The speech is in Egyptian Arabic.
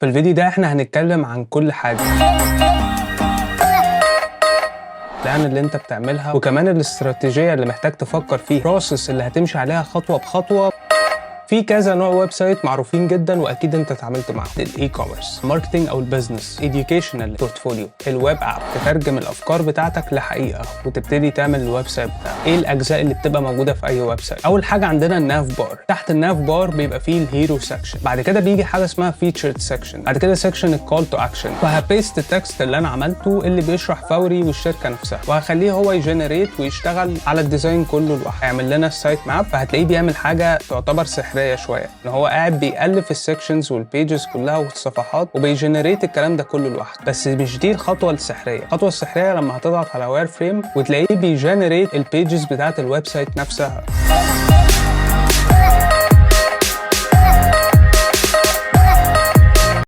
في الفيديو ده احنا هنتكلم عن كل حاجة، ال plan اللي انت بتعملها، وكمان الاستراتيجية اللي محتاج تفكر فيها، process اللي هتمشي عليها خطوة بخطوة. في كذا نوع website معروفين جدا واكيد انت اتعاملت معاهم: ال e-commerce، marketing او ال business، educational، portfolio، ال web app. تترجم الافكار بتاعتك لحقيقة وتبتدي تعمل ال website بتاعك. ايه الاجزاء اللي بتبقى موجودة في اي website؟ اول حاجة عندنا ال nav bar. تحت ال nav bar بيبقى فيه ال hero section، بعد كده بيجي حاجة اسمها featured section، بعد كده section ال call to action. فه paste ال text اللي انا عملته اللي بيشرح فوري والشركة نفسها، وهخليه هو ي generate ويشتغل على ال design كله لوحده. هيعمل لنا ال site map، فهتلاقيه بيعمل حاجة تعتبر سحريه شويه، ان هو قاعد بيألف ال sections وال pages كلها والصفحات وبي generate الكلام ده كله لوحده. بس مش دي الخطوة السحريه. الخطوة السحريه لما هتضغط على wireframe وتلاقيه بي generate ال pages بتاعت ال website نفسها.